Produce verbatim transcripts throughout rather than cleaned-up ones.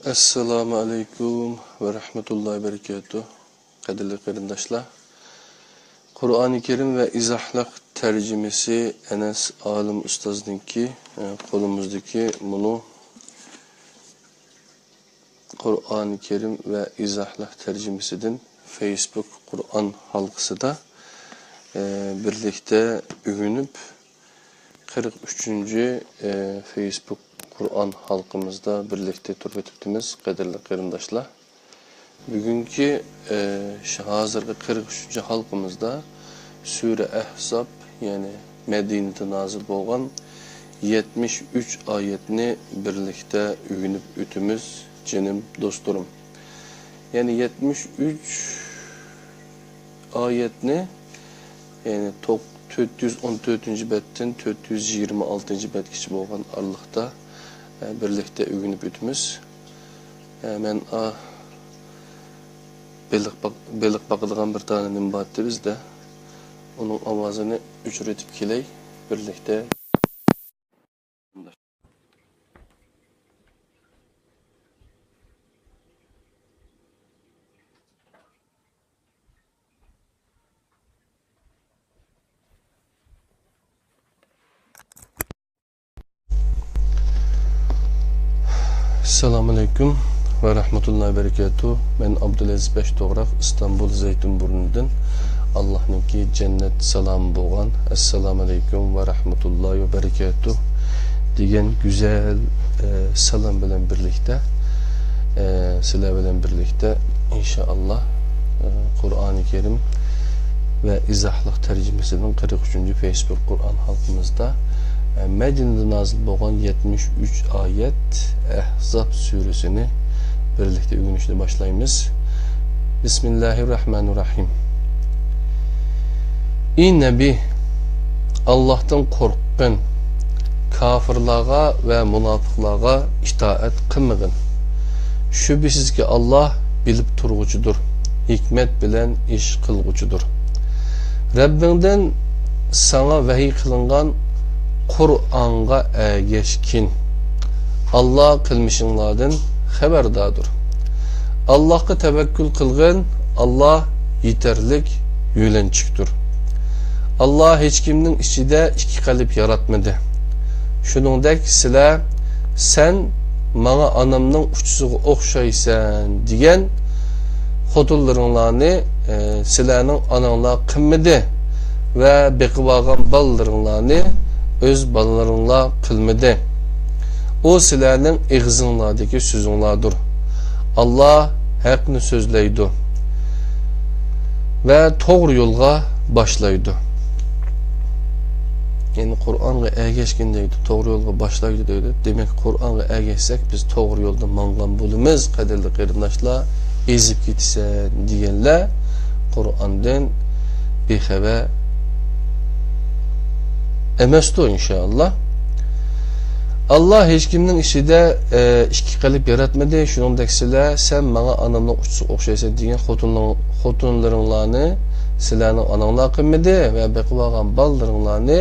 ئەسسالامۇ ئەلەيكۇم ۋە رەھمەتۇللاھى ۋە بەرىكاتۇھ. قەدىرلىك قېرىنداشلار، قۇرئانى كەرىم ۋە ئىزاھلىق تەرجىمىسى ئەنەس ئالىم ئۇستازنىڭكى، ئە، قولىمىزدىكى مۇنۇ قۇرئانى كەرىم ۋە ئىزاھلىق تەرجىمىسىدىن فەيسبۇك قۇرئان ھالقىسىدا، ئە، بىرلىكتە ئۆگىنىپ، قىرىق ئۈچىنچى، ئە، فەيسبۇك قۇرئان ھالقىمىزدا بىرلىكتە تۇرۇپ ئۆتۈپتىمىز، قەدىرلىك قېرىنداشلار. بۈگۈنكى، ئە، ش-، ھازىرقى قىرىق ئۈچىنچى ھالقىمىزدا سۈرە ئەھزاب، يەنى مەدىنىدە نازىل بولغان يەتمىش ئۈچ ئايەتنى بىرلىكتە ئۆگىنىپ ئۆتىمىز، جېنىم دوستلىرىم. يەنى يەتمىش ئۈچ ئايەتنى، يەنى توق-، تۆت يۈز ئون تۆتىنچى بەتتىن تۆت يۈز يىگىرمە ئالتىنچى بەتكىچە بولغان ئارىلىقتا، ئە، بىرلىكتە ئۆگىنىپ ئۆتىمىز. ئە، مەن، ئا، بېلىق باق-، بېلىق باقىدىغان بىر دانە نېمە بارتتى بىزدە. ئۇنىڭ ئاۋازىنى ئۆچۈرۈۋېتىپ كېلەي بىرلىكتە. ئەسسالامۇئەلەيكۇم ۋە رەھمەتۇللاھى ۋە بەرىكاتۇھ. مەن ئابدۇلئەزىز بەشتوغراق، ئىستانبۇل زەيتۇنبۇرنىدىن. ئاللاھنىڭكى جەننەت سالامى بولغان ئەسسالامۇئەلەيكۇم ۋە رەھمەتۇللاھى ۋە بەرىكاتۇھ دېگەن گۈزەل، ئە، سالام بىلەن بىرلىكتە، ئە، سىلەر بىلەن بىرلىكتە ئىنشائاللا، ئە، قۇرئانى كەرىم ۋە ئىزاھلىق تەرجىمىسىنىڭ قىرىق ئۈچىنچى فەيسبۇك قۇرئان ھالقىمىزدا، ئە، مەدىنىدە نازىل بولغان يەتمىش ئۈچ ئايەت ئەھزاب سۈرىسىنى بىرلىكتە ئۆگىنىشنى باشلايمىز. بىسمىللاھىررەھمانىررەھىم. ئى نەبى، ئاللاھتىن قورققىن، كاپىرلارغا ۋە مۇناپىقلارغا ئىتائەت قىلمىغىن. شۈبھىسىزكى، ئاللاھ بىلىپ تۇرغۇچىدۇر، ھېكمەت بىلەن ئىش قىلغۇچىدۇر. رەببىڭدىن ساڭا ۋەھىي قىلىنغان قۇرئانغا ئەگەشكىن. ئاللاھ قىلمىشىڭلاردىن خەۋەرداردۇر. ئاللاھقا تەۋەككۈل قىلغىن، ئاللاھ يېتەرلىك يۆلەنچۈكتۇر. ئاللاھ ھېچكىمنىڭ ئىچىدە ئىككى قەلب ياراتمىدى. شۇنىڭدەك سىلەر، سەن ماڭا ئانامنىڭ ئۇچىسىغا ئوخشايسەن دېگەن خوتۇنلىرىڭلارنى، ئە، سىلەرنىڭ ئاناڭلار قىلمىدى ۋە بېقىۋالغان بالىلىرىڭلارنى ئۆز بالىلىرىڭلار قىلمىدى. ئۇ سىلەرنىڭ ئېغىزىڭلاردىكى سۆزۈڭلاردۇر. ئاللاھ ھەقنى سۆزلەيدۇ ۋە توغرا يولغا باشلايدۇ. يەنى قۇرئانغا ئەگەشكىن دەيدۇ، توغرا يولغا باشلايدۇ دەيدۇ. دېمەك، قۇرئانغا ئەگەشسەك، بىز توغرا يولدا ماڭغان بولىمىز، قەدىرلىك قېرىنداشلار. ئېزىپ كېتىسەن دېگەنلەر قۇرئاندىن بىخەۋەر ئەمەستۇ، ئىنشائاللا. ئاللاھ ھېچكىمنىڭ ئىچىدە، ئە، ئىككى قەلب ياراتمىدى. شۇنىڭدەك سىلەر، سەن ماڭا ئانامنىڭ ئۇچىسىغا ئوخشايسەن دېگەن خوتۇنلىرىڭ-، خوتۇنلىرىڭلارنى سىلەرنىڭ ئاناڭلار قىلمىدى ۋە بېقىۋالغان بالىلىرىڭلارنى،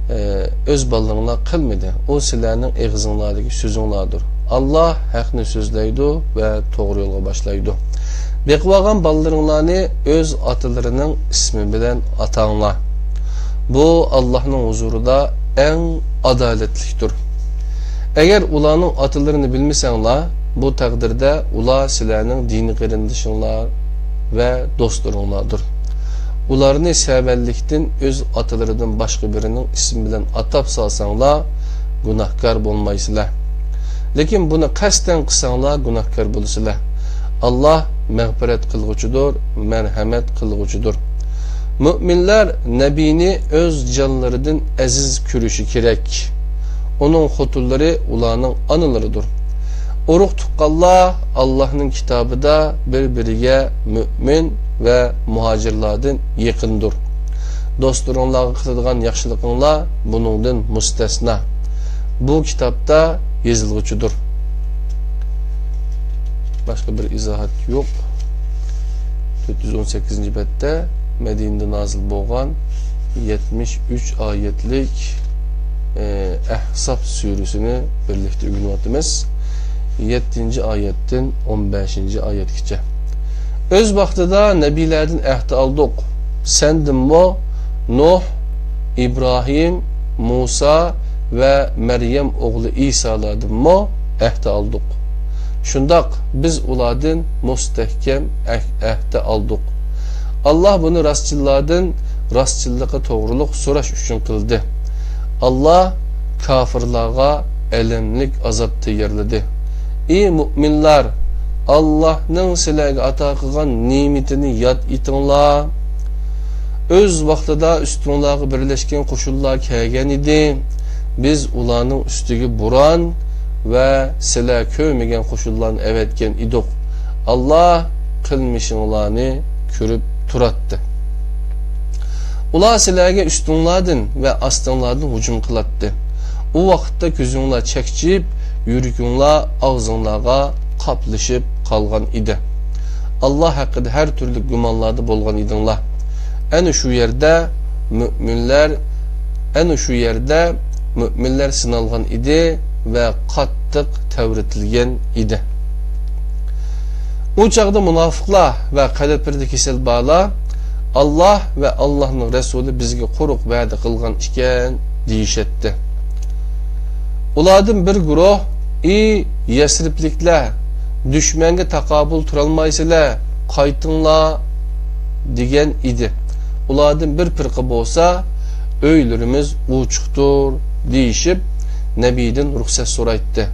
ئە، ئۆز بالىلىرىڭلار قىلمىدى. ئۇ سىلەرنىڭ ئېغىزىڭلاردىكى سۆزۈڭلاردۇر. ئاللاھ ھەقنى سۆزلەيدۇ ۋە توغرا يولغا باشلايدۇ. بېقىۋالغان بالىلىرىڭلارنى ئۆز ئاتىلىرىنىڭ ئىسمى بىلەن ئاتاڭلار. بۇ ئاللاھنىڭ ھۇزۇرىدا ئەڭ ئادالەتلىكتۇر. ئەگەر ئۇلارنىڭ ئاتىلىرىنى بىلمىسەڭلار، بۇ تەقدىردە ئۇلار سىلەرنىڭ دىنىي قېرىندىشىڭلار ۋە دوستلىرىڭلاردۇر. ئۇلارنى سەۋەنلىكتىن ئۆز ئاتىلىرىدىن باشقا بىرىنىڭ ئىسمى بىلەن ئاتاپ سالساڭلار، گۇناھكار بولمايسىلەر. لېكىن بۇنى قەستەن قىلساڭلار، گۇناھكار بولىسىلەر. ئاللاھ مەغپىرەت قىلغۇچىدۇر، مەرھەمەت قىلغۇچىدۇر. مۆمىنلەر نەبىنى ئۆز جانلىرىدىن ئەزىز كۆرۈشى كېرەك. ئۇنىڭ خوتۇنلىرى ئۇلارنىڭ ئانىلىرىدۇر. ئۇرۇق تۇغقانلار ئاللاھنىڭ كىتابىدا بىر-بىرىگە مۆمىن ۋە مۇھاجىرلاردىن يېقىندۇر. دوستلىرىڭلارغا قىلىدىغان ياخشىلىقىڭلار بۇنىڭدىن مۇستەسنا. بۇ كىتابتا يېزىلغۇچىدۇر. باشقا بىر ئىزاھات يوق. تۆت يۈز ئون سەككىزىنچى بەتتە مەدىنىدە نازىل بولغان يەتمىش ئۈچ ئايەتلىك، ئە، ئەھزاب سۈرىسىنى بىرلىكتە ئۆگىنىۋاتىمىز. يەتتىنچى ئايەتتىن ئون بەشىنچى ئايەتكىچە. ئۆز ۋاقتىدا نەبىيلەردىن ئەھدى ئالدۇق. سەندىنمۇ نۇھ، ئىبراھىم، مۇسا ۋە مەريەم ئوغلى ئىسالاردىنمۇ ئەھدى ئالدۇق. شۇنداق، بىز ئۇلاردىن مۇستەھكەم ئەھ-، ئەھدى ئالدۇق. ئاللاھ بۇنى راستچىللاردىن راستچىللىقى توغرۇلۇق سوراش ئۈچۈن قىلدى. ئاللاھ كاپىرلارغا ئەلەملىك ئازاب تەييارلىدى. ئى مۇئمىنلار! ئاللاھنىڭ سىلەرگە ئاتا قىلغان نېمىتىنى ياد ئېتىڭلار. ئۆز ۋاقتىدا ئۈستۈڭلارغا بىرلەشكەن قوشۇنلار كەلگەن ئىدى. بىز ئۇلارنىڭ ئۈستىگە بوران ۋە سىلەر كۆرمىگەن قوشۇنلارنى ئەۋەتكەن ئىدۇق. ئاللاھ قىلمىشىڭلارنى كۆرۈپ تۇراتتى. ئۇلار سىلەرگە ئۈستۈڭلاردىن ۋە ئاستىڭلاردىن ھۇجۇم قىلاتتى. ئۇ ۋاقىتتا كۆزۈڭلار چەكچىيىپ، يۈرىكىڭلار ئاغزىڭلارغا قاپلىشىپ قالغان ئىدى. ئاللاھ ھەققىدە ھەر تۈرلۈك گۇمانلاردا بولغان ئىدىڭلار. ئەنە شۇ يەردە مۆمىنلەر، ئەنە شۇ يەردە مۆمىنلەر سىنالغان ئىدى ۋە قاتتىق تەۋرىتىلگەن ئىدى. ئۇ چاغدا مۇناپىقلار ۋە قەلبلىرىدە كېسەل بارلار، «ئاللاھ ۋە ئاللاھنىڭ رەسۇلى بىزگە قۇرۇق ۋەدە قىلغان ئىكەن» دېيىشەتتى. ئۇلاردىن بىر گۇرۇھ، «ئى يەسرىبلىكلەر، دۈشمەنگە تاقابىل تۇرالمايسىلەر، قايتىڭلار» دېگەن ئىدى. ئۇلاردىن بىر پىرقە بولسا، «ئۆيلىرىمىز ئوچۇقتۇر» دېيىشىپ، نەبىدىن رۇخسەت سورايتتى.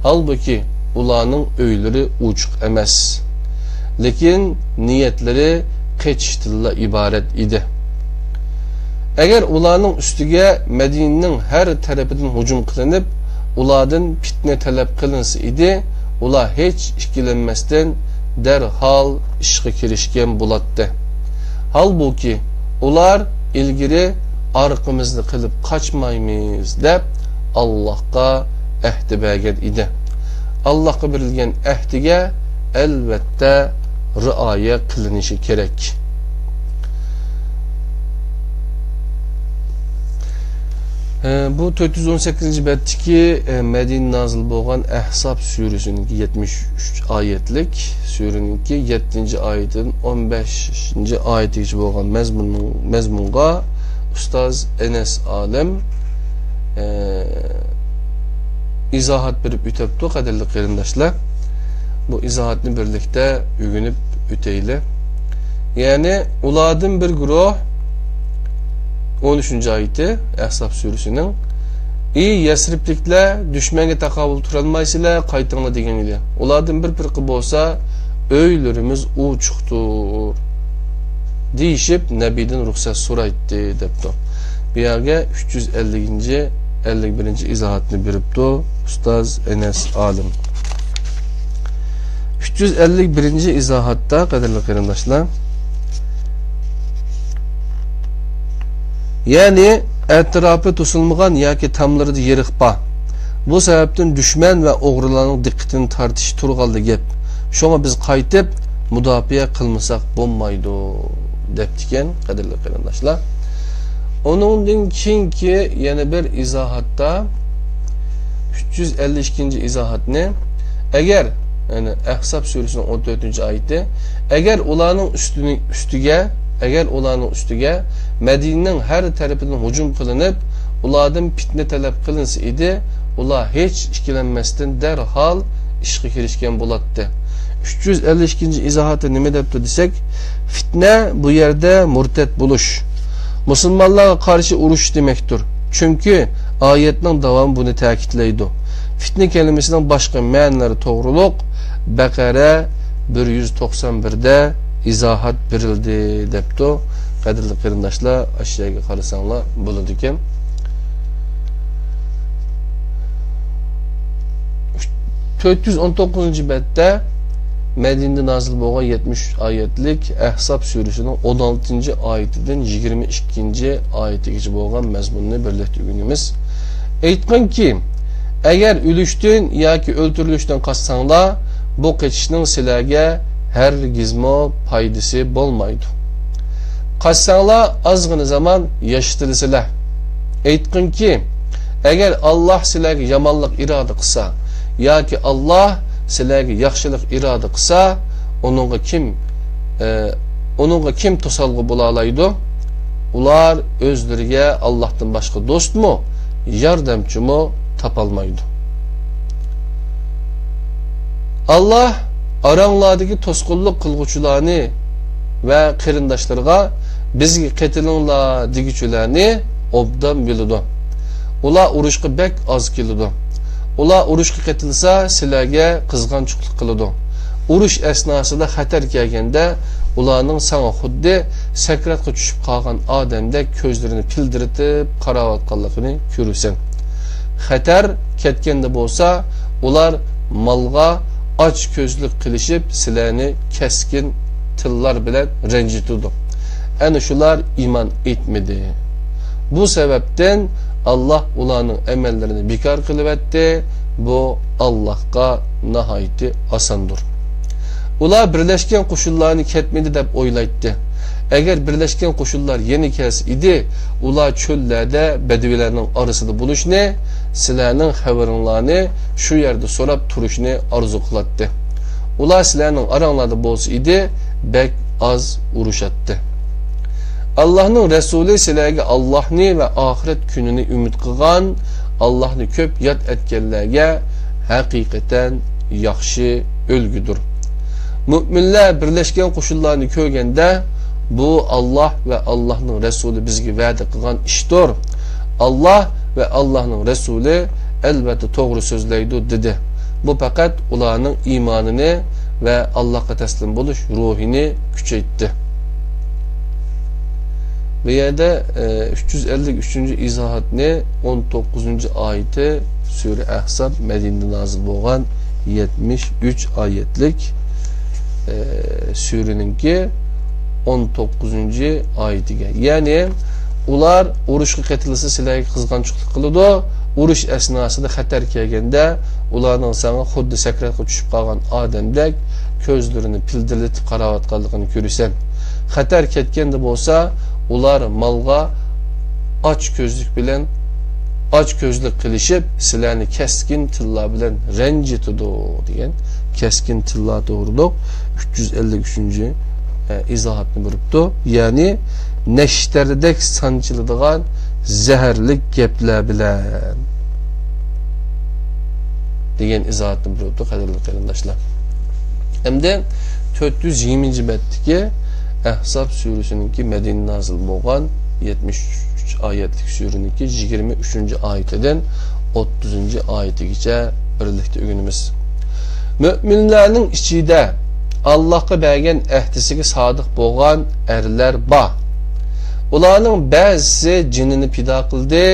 ھالبۇكى، ئۇلارنىڭ ئۆيلىرى ئوچۇق ئەمەس، لېكىن نىيەتلىرى قېچىشتىنلا ئىبارەت ئىدى. ئەگەر ئۇلارنىڭ ئۈستىگە مەدىنىنىڭ ھەر تەرىپىدىن ھۇجۇم قىلىنىپ، ئۇلاردىن پىتنە تەلەپ قىلىنسا ئىدى، ئۇلار ھېچ ئىككىلەنمەستىن دەرھال ئىشقا كىرىشكەن بولاتتى. ھالبۇكى، ئۇلار ئىلگىرى «ئارقىمىزنى قىلىپ قاچمايمىز» دەپ، ئاللاھقا ئەھدى بەرگەن ئىدى. ئاللاھقا بېرىلگەن ئەھدىگە، ئەلۋەتتە، رىئايە قىلىنىشى كېرەك. ئە، بۇ تۆت يۈز ئون سەككىزىنچى بەتتىكى، ئە، مەدىنە نازىل بولغان ئەھزاب سۈرىسىنىڭكى يەتمىش ئۈچ ئايەتلىك، سۈرىنىڭكى يەتتىنچى ئايىتىدىن ئون بەشىنچى ئايىتىگىچە بولغان مەزمۇن-، مەزمۇنغا ئۇستاز ئەنەس ئالىم، ئە، ئىزاھات بېرىپ ئۆتەپتۇ، قەدىرلىك قېرىنداشلار. بۇ ئىزاھاتنى بىرلىكتە ئۆگىنىپ ئۆتەيلى. يەنى ئۇلاردىن بىر گۇرۇھ، ئون ئۈچىنچى ئايىتى ئەھزاب سۈرىسىنىڭ، «ئى يەسرىبلىكلەر، دۈشمەنگە تاقابىل تۇرالمايسىلەر، قايتىڭلار» دېگەن ئىدى. ئۇلاردىن بىر پىرقە بولسا، «ئۆيلىرىمىز ئوچۇقتۇر» دېيىشىپ، نەبىدىن رۇخسەت سورايتتى، دەپتۇ. بۇ يەرگە ئۈچ يۈز ئەللىكىنچى، ئەللىك بىرىنچى ئىزاھاتنى بېرىپتۇ ئۇستاز ئەنەس ئالىم. ئۈچ يۈز ئەللىك بىرىنچى ئىزاھاتتا، قەدىرلىك قېرىنداشلار، يەنى ئەتراپى توسۇلمىغان ياكى تاملىرىدا يېرىق بار. بۇ سەۋەبتىن دۈشمەن ۋە ئوغرىلارنىڭ دىققىتىنى تارتىشى تۇرغانلا گەپ. شۇڭا بىز قايتىپ مۇداپىئە قىلمىساق بولمايدۇ، دەپتىكەن، قەدىرلىك قېرىنداشلار. ئۇنىڭدىن كېيىنكى يەنە بىر ئىزاھاتتا، ئۈچ يۈز ئەللىك ئىككىنچى ئىزاھاتنى، ئەگەر، يەنى ئەھزاب سۈرىسىنىڭ ئون تۆتىنچى ئايىتى، ئەگەر ئۇلارنىڭ ئۈستىنى، ئۈستىگە، ئەگەر ئۇلارنىڭ ئۈستىگە مەدىنىنىڭ ھەر تەرىپىدىن ھۇجۇم قىلىنىپ، ئۇلاردىن پىتنە تەلەپ قىلىنسا ئىدى، ئۇلار ھېچ ئىككىلەنمەستىن دەرھال ئىشقا كىرىشكەن بولاتتى. ئۈچ يۈز ئەللىك ئىككىنچى ئىزاھاتتا نېمە دەپتۇ دېسەك، پىتنە بۇ يەردە مۇرتەت بولۇش، مۇسۇلمانلارغا قارشى ئۇرۇش دېمەكتۇر. چۈنكى ئايەتنىڭ داۋامى بۇنى تەكىتلەيدۇ. پىتنە كەلىمىسىنىڭ باشقا مەنىلىرى توغرۇلۇق بەقەرە بىر يۈز توقسان بىردە ئىزاھات بېرىلدى، دەپتۇ. قەدىرلىك قېرىنداشلار، ئاشۇ يەرگە قارىساڭلار بولىدىكەن. تۆت يۈز ئون توققۇزىنچى بەتتە مەدىنىدە نازىل بولغان يەتمىش ئۈچ ئايەتلىك ئەھزاب سۈرىسىنىڭ ئون ئالتىنچى ئايىتىدىن يىگىرمە ئىككىنچى ئايىتىگىچە بولغان مەزمۇننى بىرلىكتە ئۆگىنىمىز. ئېيتقىنكى، ئەگەر ئۆلۈشتىن ياكى ئۆلتۈرۈلۈشتىن قاچساڭلار، بۇ قېچىشنىڭ سىلەرگە ھەرگىزمۇ پايدىسى بولمايدۇ. قاچساڭلار، ئازغىنە زامان ياشىتىلىسىلەر. ئېيتقىنكى، ئەگەر ئاللاھ سىلەرگە يامانلىق ئىرادە قىلسا ياكى ئاللاھ سىلەرگە ياخشىلىق ئىرادە قىلسا، ئۇنىڭغا كىم، ئە، ئۇنىڭغا كىم توسالغۇ بولالايدۇ؟ ئۇلار ئۆزلىرىگە ئاللاھتىن باشقا دوستمۇ، ياردەمچىمۇ تاپالمايدۇ. ئاللاھ ئاراڭلاردىكى توسقۇنلۇق قىلغۇچىلارنى ۋە قېرىنداشلىرىغا، بىزگە قېتىلىڭلار دېگۈچىلەرنى ئوبدان بىلىدۇ. ئۇلار ئۇرۇشقا بەك ئاز كېلىدۇ. ئۇلار ئۇرۇشقا قېتىلسا، سىلەرگە قىزغانچۇقلۇق قىلىدۇ. ئۇرۇش ئەسناسىدا خەتەر كەلگەندە، ئۇلارنىڭ ساڭا خۇددى سەكراتقا چۈشۈپ قالغان ئادەمدەك كۆزلىرىنى پىلدىرىتىپ قاراۋاتقانلىقىنى كۆرىسەن. خەتەر كەتكەندە بولسا، ئۇلار مالغا ئاچكۆزلۈك قىلىشىپ، سىلەرنى كەسكىن تىللار بىلەن رەنجىتىدۇ. ئەنە شۇلار ئىمان ئېيتمىدى. بۇ سەۋەبتىن ئاللاھ ئۇلارنىڭ ئەمەللىرىنى بىكار قىلىۋەتتى. بۇ ئاللاھقا ناھايىتى ئاساندۇر. ئۇلار بىرلەشكەن قوشۇنلارنى كەتمىدى دەپ ئويلايتتى. ئەگەر بىرلەشكەن قوشۇنلار يەنە كەلسە ئىدى، ئۇلار چۆللەردە بەدىۋىلەرنىڭ ئارىسىدا بولۇشنى، سىلەرنىڭ خەۋىرىڭلارنى شۇ يەردە سوراپ تۇرۇشنى ئارزۇ قىلاتتى. ئۇلار سىلەرنىڭ ئاراڭلاردا بولسا ئىدى، بەك ئاز ئۇرۇشاتتى. ئاللاھنىڭ رەسۇلى سىلەرگە ئاللاھنى ۋە ئاخىرەت كۈنىنى ئۈمىد قىلغان، ئاللاھنى كۆپ ياد ئەتكەنلەرگە ھەقىقەتەن ياخشى ئۈلگىدۇر. مۆمىنلەر بىرلەشكەن قوشۇنلارنى كۆرگەندە، بۇ ئاللاھ ۋە ئاللاھنىڭ رەسۇلى بىزگە ۋەدە قىلغان ئىشتۇر. ئاللاھ ۋە ئاللاھنىڭ رەسۇلى ئەلۋەتتە توغرا سۆزلەيدۇ، دېدى. بۇ پەقەت ئۇلارنىڭ ئىمانىنى ۋە ئاللاھقا تەسلىم بولۇش روھىنى كۈچەيتتى. بۇ يەردە، ئە، ئۈچ يۈز ئەللىك ئۈچىنچى ئىزاھاتنى، ئون توققۇزىنچى ئايىتى، سۈرە ئەھزاب، مەدىنىدە نازىل بولغان يەتمىش ئۈچ ئايەتلىك، ئە، سۈرىنىڭكى ئون توققۇزىنچى ئايىتىگە. يەنى، ئۇلار ئۇرۇشقا قېتىلسا سىلەرگە قىزغانچۇقلۇق قىلىدۇ. ئۇرۇش ئەسناسىدا خەتەر كەلگەندە، ئۇلارنىڭ ساڭا خۇددى سەكراتقا چۈشۈپ قالغان ئادەمدەك كۆزلىرىنى پىلدىرلىتىپ قاراۋاتقانلىقىنى كۆرىسەن. خەتەر كەتكەندە بولسا، ئۇلار مالغا ئاچكۆزلۈك بىلەن، ئاچكۆزلۈك قىلىشىپ، سىلەرنى كەسكىن تىللار بىلەن رەنجىتىدۇ، دېگەن. كەسكىن تىللار توغرۇلۇق ئۈچ يۈز ئەللىك ئۈچىنچى ئىزاھاتنى بېرىپتۇ. يەنى نەشتەردەك سانچىلىدىغان زەھەرلىك گەپلەر بىلەن، دېگەن ئىزاھاتنى بېرىپتۇ، قەدىرلىك قېرىنداشلار. ئەمدى تۆت يۈز يىگىرمىنچى بەتتىكى ئەھزاب سۈرىسىنىڭكى، مەدىنىدە نازىل بولغان يەتمىش ئۈچ ئايەتلىك سۈرىنىڭكى يىگىرمە ئۈچىنچى ئايىتىدىن ئوتتۇزىنچى ئايىتىگىچە بىرلىكتە ئۆگىنىمىز. مۆمىنلەرنىڭ ئىچىدە ئاللاھقا بەرگەن ئەھدىسىگە سادىق بولغان ئەرلەر بار. ئۇلارنىڭ بەزىسى جېنىنى پىدا قىلدى،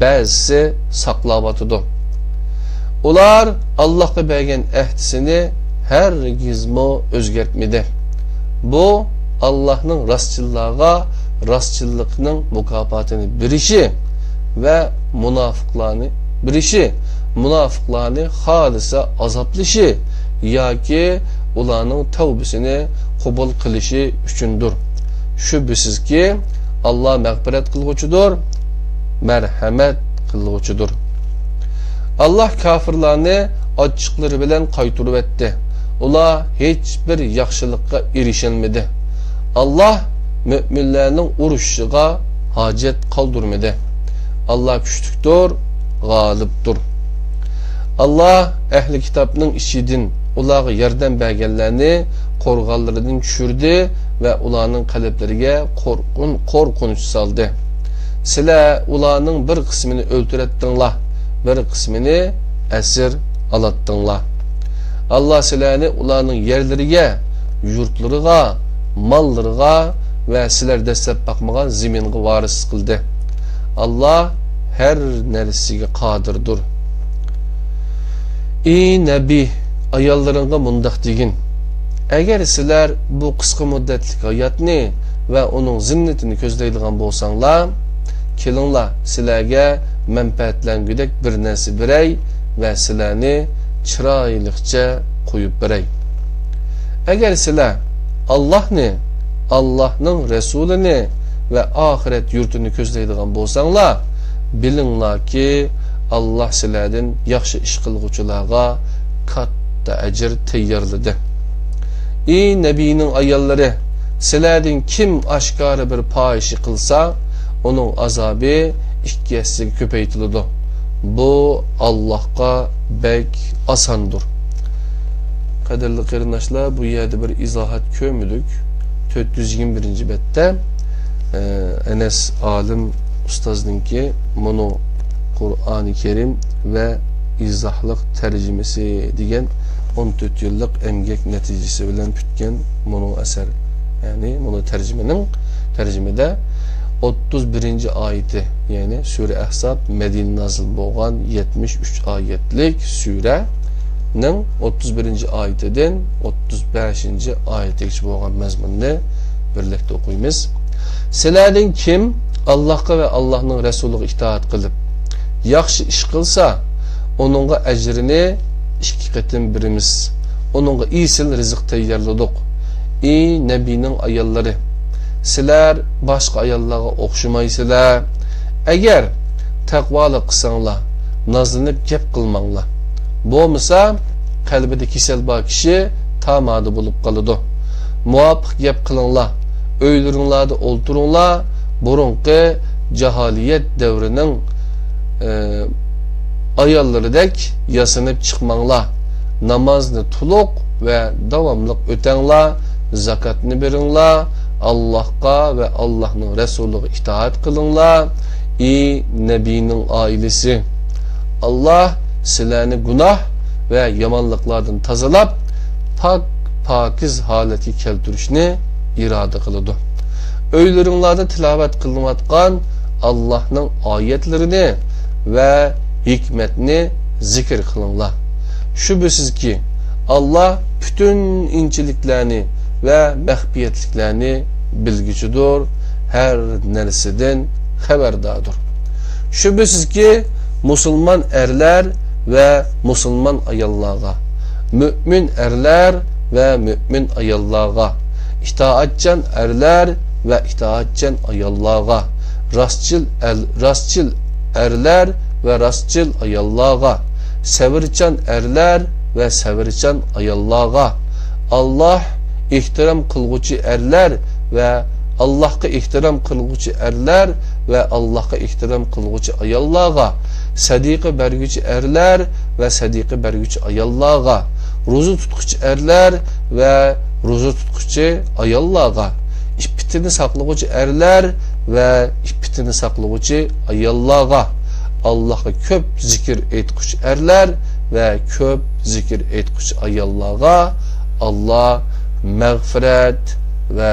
بەزىسى ساقلاۋاتىدۇ. ئۇلار ئاللاھقا بەرگەن ئەھدىسىنى ھەرگىزمۇ ئۆزگەرتمىدى. بۇ ئاللاھنىڭ راستچىللارغا راستچىللىقنىڭ مۇكاپاتىنى بېرىشى ۋە مۇناپىقلارنى بېرىشى، مۇناپىقلارنى خالىسا ئازابلىشى ياكى ئۇلارنىڭ تەۋبىسىنى قوبۇل قىلىشى ئۈچۈندۇر. شۈبھىسىزكى، ئاللاھ مەغپىرەت قىلغۇچىدۇر، مەرھەمەت قىلغۇچىدۇر. ئاللاھ كاپىرلارنى ئاچچىقلىرى بىلەن قايتۇرۇۋەتتى. ئۇلار ھېچبىر ياخشىلىققا ئېرىشەلمىدى. ئاللاھ مۆمىنلەرنىڭ ئۇرۇشىشىغا ھاجەت قالدۇرمىدى. ئاللاھ كۈچلۈكتۇر، غالىبتۇر. ئاللاھ ئەھلى كىتابنىڭ ئىچىدىن ئۇلارغا ياردەم بەرگەنلەرنى قورغانلىرىدىن چۈشۈردى ۋە ئۇلارنىڭ قەلبلىرىگە قورقۇن-، قورقۇنچ سالدى. سىلەر ئۇلارنىڭ بىر قىسمىنى ئۆلتۈرەتتىڭلار، بىر قىسمىنى ئەسىر ئالاتتىڭلار. ئاللاھ سىلەرنى ئۇلارنىڭ يەرلىرىگە، يۇرتلىرىغا، ماللىرىغا ۋە سىلەر دەسسەپ باقمىغان زېمىنغا ۋارىس قىلدى. ئاللاھ ھەر نەرسىگە قادىردۇر. ئى نەبى، ئاياللىرىڭغا مۇنداق دېگىن: ئەگەر سىلەر بۇ قىسقا مۇددەتلىك ھاياتنى ۋە ئۇنىڭ زىننىتىنى كۆزلەيدىغان بولساڭلار، كېلىڭلار، سىلەرگە مەنپەئەتلەنگۈدەك بىر نەرسە بېرەي ۋە سىلەرنى چىرايلىقچە قويۇپ بېرەي. ئەگەر سىلەر ئاللاھنى، ئاللاھنىڭ رەسۇلىنى ۋە ئاخىرەت يۇرتىنى كۆزلەيدىغان بولساڭلار، بىلىڭلاركى، ئاللاھ سىلەردىن ياخشى ئىش قىلغۇچىلارغا كاتتا ئەجىر تەييارلىدى. ئى نەبىنىڭ ئاياللىرى، سىلەردىن كىم ئاشكارا بىر پاھىشە قىلسا، ئۇنىڭ ئازابى ئىككى ھەسسىگە كۆپەيتىلىدۇ. بۇ ئاللاھقا بەك ئاساندۇر. قەدىرلىك قېرىنداشلار، بۇ يەردە بىر ئىزاھات كۆرمىدۇق. تۆت يۈز يىگىرمە بىرىنچى بەتتە، ئە، ئەنەس ئالىم ئۇستازنىڭكى مۇنۇ قۇرئانى كەرىم ۋە ئىزاھلىق تەرجىمىسى دېگەن ئون تۆت يىللىق ئەمگەك نەتىجىسى بىلەن پۈتكەن مۇنۇ ئەسەر. يەنى مۇنۇ تەرجىمىنىڭ، تەرجىمىدە ئوتتۇز بىرىنچى ئايىتى، يەنى سۈرە ئەھزاب مەدىنە نازىل بولغان يەتمىش ئۈچ ئايەتلىك سۈرەنىڭ ئوتتۇز بىرىنچى ئايىتىدىن ئوتتۇز بەشىنچى ئايىتىگىچە بولغان مەزمۇننى بىرلىكتە ئوقۇيمىز. سىلەردىن كىم ئاللاھقا ۋە ئاللاھنىڭ رەسۇلىغا ئىتائەت قىلىپ، ياخشى ئىش قىلسا، ئۇنىڭغا ئەجرىنى ئىككى قېتىم بېرىمىز. ئۇنىڭغا ئېسىل رىزىق تەييارلىدۇق. ئى نەبىنىڭ ئاياللىرى، سىلەر باشقا ئاياللارغا ئوخشىمايسىلەر. ئەگەر تەقۋالىق قىلساڭلار، نازلىنىپ گەپ قىلماڭلار. بولمىسا، قەلبىدە كېسەل بار كىشى تامادە بولۇپ قالىدۇ. مۇۋاپىق گەپ قىلىڭلار. ئۆيلىرىڭلاردا ئولتۇرۇڭلار. بۇرۇنقى جاھىلىيەت دەۋرىنىڭ، ئە، ئاياللىرىدەك ياسىنىپ چىقماڭلار. نامازنى تولۇق ۋە داۋاملىق ئۆتەڭلار. زاكاتنى بېرىڭلار. ئاللاھقا ۋە ئاللاھنىڭ رەسۇلىغا ئىتائەت قىلىڭلار. ئى نەبىنىڭ ئائىلىسى، ئاللاھ سىلەرنى گۇناھ ۋە يامانلىقلاردىن تازىلاپ، پاك، پاكىز ھالەتكە كەلتۈرۈشنى ئىرادە قىلىدۇ. ئۆيلىرىڭلاردا تىلاۋەت قىلىنىۋاتقان ئاللاھنىڭ ئايەتلىرىنى ۋە ھېكمەتنى زىكىر قىلىڭلار. شۈبھىسىزكى، ئاللاھ پۈتۈن ئىنچىلىكلەرنى ۋە مەخپىيەتلىكلەرنى بىلگۈچىدۇر، ھەر نەرسىدىن خەۋەرداردۇر. شۈبھىسىزكى، مۇسۇلمان ئەرلەر ۋە مۇسۇلمان ئاياللارغا، مۆمىن ئەرلەر ۋە مۆمىن ئاياللارغا، ئىتائەتچان ئەرلەر ۋە ئىتائەتچان ئاياللارغا، راستچىل ئەل-، راستچىل ئەرلەر ۋە راستچىل ئاياللارغا، سەۋرچان ئەرلەر ۋە سەۋرچان ئاياللارغا، ئاللاھ ئېھتىرام قىلغۇچى ئەرلەر ۋە ئاللاھقا ئېھتىرام قىلغۇچى ئەرلەر ۋە ئاللاھقا ئېھتىرام قىلغۇچى ئاياللارغا، سەدىقە بەرگۈچى ئەرلەر ۋە سەدىقە بەرگۈچى ئاياللارغا، روزا تۇتقۇچى ئەرلەر ۋە روزا تۇتقۇچى ئاياللارغا، ئىپپىتىنى ساقلىغۇچى ئەرلەر ۋە ئىپپىتىنى ساقلىغۇچى ئاياللارغا، ئاللاھقا كۆپ زىكىر ئېيتقۇچى ئەرلەر ۋە كۆپ زىكىر ئېيتقۇچى ئاياللارغا ئاللاھ مەغپىرەت ۋە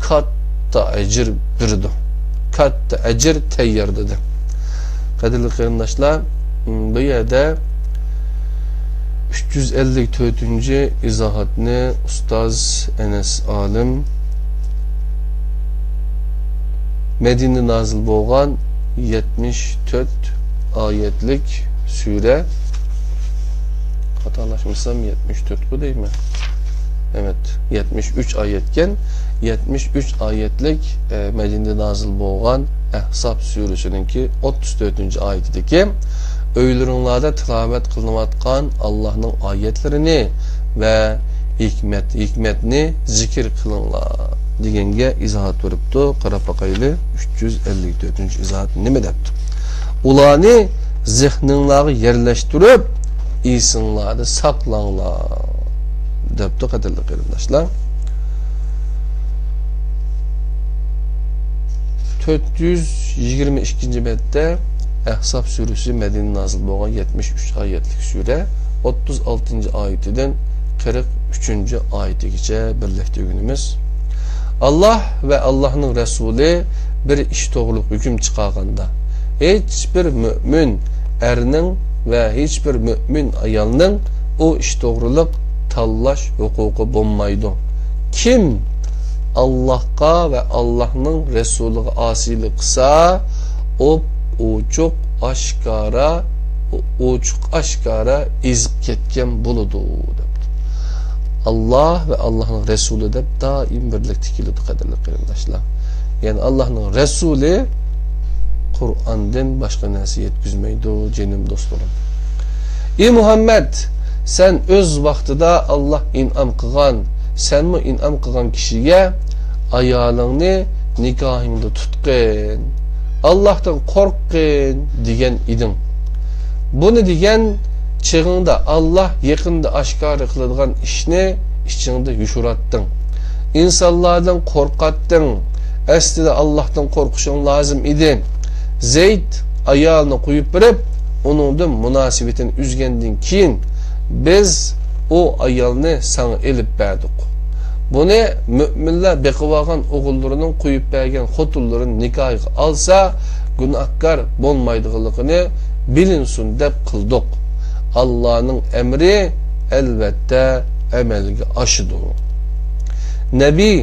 كاتتا ئەجىر بېرىدۇ. كاتتا ئەجىر تەييارلىدى. قەدىرلىك قېرىنداشلار، بۇ يەردە ئۈچ يۈز ئەللىك تۆتىنچى ئىزاھاتنى ئۇستاز ئەنەس ئالىم مەدىنىدە نازىل بولغان يەتمىش تۆت ئايەتلىك سۈرە، خاتالاشمىسام يەتمىش تۆتقۇ دەيمەن. ئەۋەت، يەتمىش ئۈچ ئايەتكەن. يەتمىش ئۈچ ئايەتلىك، ئە، مەدىنىدە نازىل بولغان ئەھزاب سۈرىسىنىڭكى ئوتتۇز تۆتىنچى ئايىتىدىكى، ئۆيلىرىڭلاردا تىلاۋەت قىلىنىۋاتقان ئاللاھنىڭ ئايەتلىرىنى ۋە ھېكمەت، ھېكمەتنى زىكىر قىلىڭلار دېگەنگە ئىزاھات بېرىپتۇ. قاراپ باقايلى، ئۈچ يۈز ئەللىك تۆتىنچى ئىزاھات نېمە دەپتۇ؟ ئۇلارنى زېھنىڭلارغا يەرلەشتۈرۈپ، ئېسىڭلاردا ساقلاڭلار، دەپتۇ، قەدىرلىك قېرىنداشلار. تۆت يۈز يىگىرمە ئىككىنچى بەتتە ئەھزاب سۈرىسى، مەدىنىدە نازىل بولغان يەتمىش ئۈچ ئايەتلىك سۈرە، ئوتتۇز ئالتىنچى ئايىتىدىن قىرىق ئۈچىنچى ئايىتىگىچە بىرلىكتە ئۆگىنىمىز. ئاللاھ ۋە ئاللاھنىڭ رەسۇلى بىر ئىش توغرۇلۇق ھۆكۈم چىقارغاندا، ھېچبىر مۆمىن ئەرنىڭ ۋە ھېچبىر مۆمىن ئايالنىڭ ئۇ ئىش توغرۇلۇق تاللاش ھوقۇقى بولمايدۇ. كىم ئاللاھقا ۋە ئاللاھنىڭ رەسۇلىغا ئاسىيلىق قىلسا، ئوپ ئوچۇق ئاشكارا، ئوچۇق ئاشكارا ئېزىپ كەتكەن بولىدۇ، دەپتۇ. ئاللاھ ۋە ئاللاھنىڭ رەسۇلى دەپ دائىم بىرلىكتە كېلىدۇ، قەدىرلىك قېرىنداشلار. يەنى ئاللاھنىڭ رەسۇلى قۇرئاندىن باشقا نەرسە يەتكۈزمەيدۇ، جېنىم دوستلىرىم. ئى مۇھەممەد، سەن ئۆز ۋاقتىدا ئاللاھ ئىنئام قىلغان، سەنمۇ ئىنئام قىلغان كىشىگە ئايالىڭنى نىكاھىڭدا تۇتقىن، ئاللاھتىن قورققىن دېگەن ئىدىڭ. بۇنى دېگەن چېغىڭدا ئاللاھ يېقىندا ئاشكارا قىلىدىغان ئىشنى ئىچىڭدە يوشۇراتتىڭ. ئىنسانلاردىن قورقاتتىڭ. ئەسلىدە ئاللاھتىن قورقۇشۇڭ لازىم ئىدى. زەيد ئايالىنى قويۇپ بېرىپ، ئۇنىڭدىن مۇناسىۋىتىنى ئۈزگەندىن كېيىن، بىز ئۇ ئايالنى ساڭا ئېلىپ بەردۇق. بۇنى مۆمىنلەر بېقىۋالغان ئوغۇللىرىنىڭ قويۇپ بەرگەن خوتۇنلىرىنى نىكاھىغا ئالسا، گۇناھكار بولمايدىغانلىقىنى بىلىنسۇن دەپ قىلدۇق. ئاللانىڭ ئەمرى ئەلۋەتتە ئەمەلگە ئاشىدۇ. نەبىي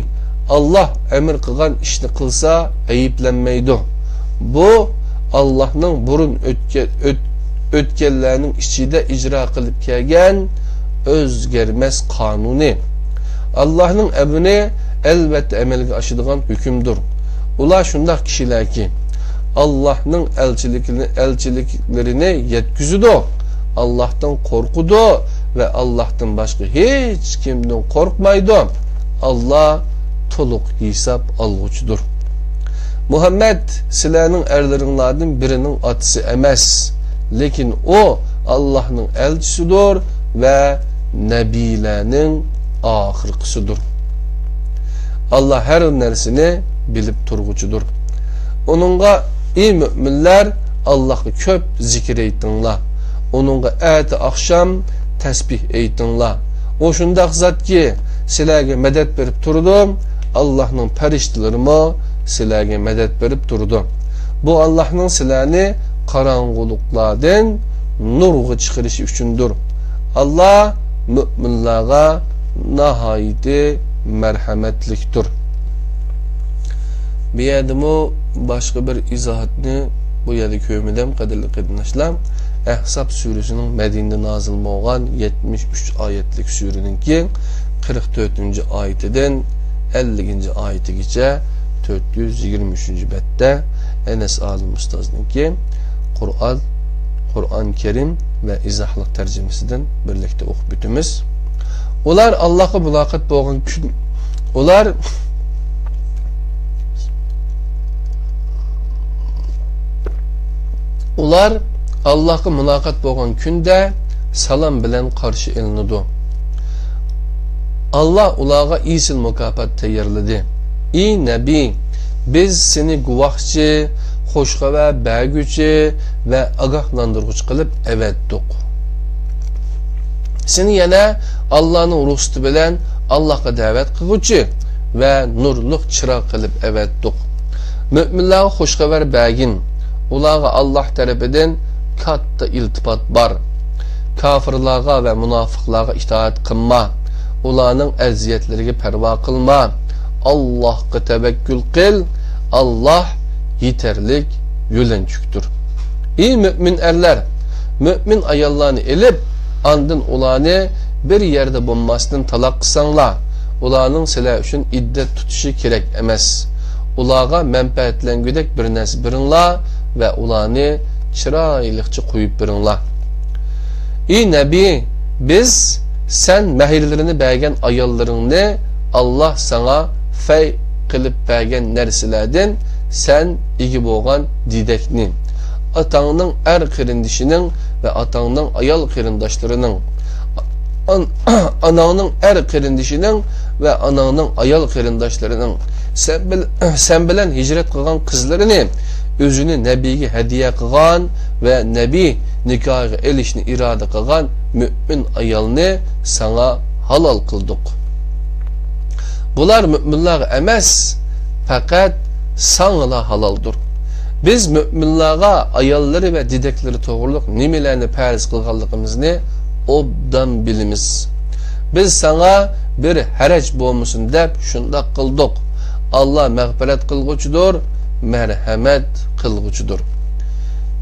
ئاللاھ ئەمىر قىلغان ئىشنى قىلسا ئەيىبلەنمەيدۇ. بۇ ئاللاھنىڭ بۇرۇن ئۆتكە-، ئۆت-، ئۆتكەنلەرنىڭ ئىچىدە ئىجرا قىلىپ كەلگەن ئۆزگەرمەس قانۇنى. ئاللاھنىڭ ئەمرى ئەلۋەتتە ئەمەلگە ئاشىدىغان ھۆكۈمدۇر. ئۇلار شۇنداق كىشىلەركى، ئاللاھنىڭ ئەلچىلىكىنى، ئەلچىلىكلىرىنى يەتكۈزىدۇ، ئاللاھتىن قورقىدۇ ۋە ئاللاھتىن باشقا ھېچ كىمدىن قورقمايدۇ. ئاللاھ تولۇق ھېساب ئالغۇچىدۇر. مۇھەممەد سىلەرنىڭ ئەرلىرىڭلاردىن بىرىنىڭ ئاتىسى ئەمەس، لېكىن ئۇ ئاللاھنىڭ ئەلچىسىدۇر ۋە نەبىيلەرنىڭ ئاخىرقىسىدۇر. ئاللاھ ھەر نەرسىنى بىلىپ تۇرغۇچىدۇر. ئۇنىڭغا، ئى مۆمىنلەر، ئاللاھقا كۆپ زىكىر ئېيتىڭلار. ئۇنىڭغا ئەتە ئاخشام تەسبىھ ئېيتىڭلار. ئۇ شۇنداق زاتكى، سىلەرگە مەدەت بېرىپ تۇرىدۇ، ئاللاھنىڭ پەرىشتىلىرىمۇ سىلەرگە مەدەت بېرىپ تۇرىدۇ. بۇ ئاللاھنىڭ سىلەرنى قاراڭغۇلۇقلاردىن نۇرغا چىقىرىشى ئۈچۈندۇر. ئاللاھ مۆمىنلارغا ناھايىتى مەرھەمەتلىكتۇر. بۇ يەردىمۇ باشقا بىر ئىزاھاتنى بۇ يەردە كۆرمىدىم، قەدىرلىك قېرىنداشلار. ئەھزاب سۈرىسىنىڭ مەدىنىدە نازىل بولغان يەتمىش ئۈچ ئايەتلىك سۈرىنىڭكى قىرىق تۆتىنچى ئايىتىدىن ئەللىكىنچى ئايىتىگىچە تۆت يۈز يىگىرمە ئۈچىنچى بەتتە ئەنەس ئالىم ئۇستازنىڭكى قۇرئان، قۇرئان كەرىم ۋە ئىزاھلىق تەرجىمىسىدىن بىرلىكتە ئوقۇپ ئۆتىمىز. ئۇلار ئاللاھقا مۇلاقات بولغان كۈن، ئۇلار، ئۇلار ئاللاھقا مۇلاقات بولغان كۈندە سالام بىلەن قارشى ئېلىنىدۇ. ئاللاھ ئۇلارغا ئېسىل مۇكاپات تەييارلىدى. ئى نەبىي، بىز سېنى گۇۋاھچى، خۇش خەۋەر بەرگۈچى ۋە ئاگاھلاندۇرغۇچى قىلىپ ئەۋەتتۇق. سېنى يەنە ئاللانىڭ رۇخسىتى بىلەن ئاللاھقا دەۋەت قىلغۇچى ۋە نۇرلۇق چىراغ قىلىپ ئەۋەتتۇق. مۆمىنلارغا خۇش خەۋەر بەرگىن. ئۇلارغا ئاللاھ تەرىپىدىن كاتتا ئىلتىپات بار. كاپىرلارغا ۋە مۇناپىقلارغا ئىتائەت قىلما. ئۇلارنىڭ ئەزىيەتلىرىگە پەرۋا قىلما. ئاللاھقا تەۋەككۈل قىل. ئاللاھ يېتەرلىك يۆلەنچۈكتۇر. ئى مۆمىن ئەرلەر، مۆمىن ئاياللارنى ئېلىپ، ئاندىن ئۇلارنى بىر يەردە بولماستىن تالاق قىلساڭلار، ئۇلارنىڭ سىلەر ئۈچۈن ئىددەت تۇتۇشى كېرەك ئەمەس. ئۇلارغا مەنپەئەتلەنگۈدەك بىر نەرسە بېرىڭلار ۋە ئۇلارنى چىرايلىقچە قويۇپ بېرىڭلار. ئى نەبىي، بىز سەن مەھىرلىرىنى بەرگەن ئاياللىرىڭنى، ئاللاھ ساڭا فەي قىلىپ بەرگەن نەرسىلەردىن سەن ئىگە بولغان دېدەكنى، ئاتاڭنىڭ ئەر قېرىندىشىنىڭ ۋە ئاتاڭنىڭ ئايال قېرىنداشلىرىنىڭ، ئان-، ئاناڭنىڭ ئەر قېرىندىشىنىڭ ۋە ئاناڭنىڭ ئايال قېرىنداشلىرىنىڭ، سەن بىل-، سەن بىلەن ھىجرەت قىلغان قىزلىرىنى، ئۆزىنى نەبىيگە ھەدىيە قىلغان ۋە نەبىي نىكاھىغا ئېلىشنى ئىرادە قىلغان مۆمىن ئايالنى ساڭا ھالال قىلدۇق. بۇلار مۆمىنلارغا ئەمەس، پەقەت ساڭىلا ھالالدۇر. بىز مۆمىنلارغا ئاياللىرى ۋە دېدەكلىرى توغرۇلۇق نېمىلەرنى پەرز قىلغانلىقىمىزنى ئوبدان بىلىمىز. بىز ساڭا بىر ھەرەج بولمىسۇن دەپ شۇنداق قىلدۇق. ئاللا مەغپىرەت قىلغۇچىدۇر، مەرھەمەت قىلغۇچىدۇر.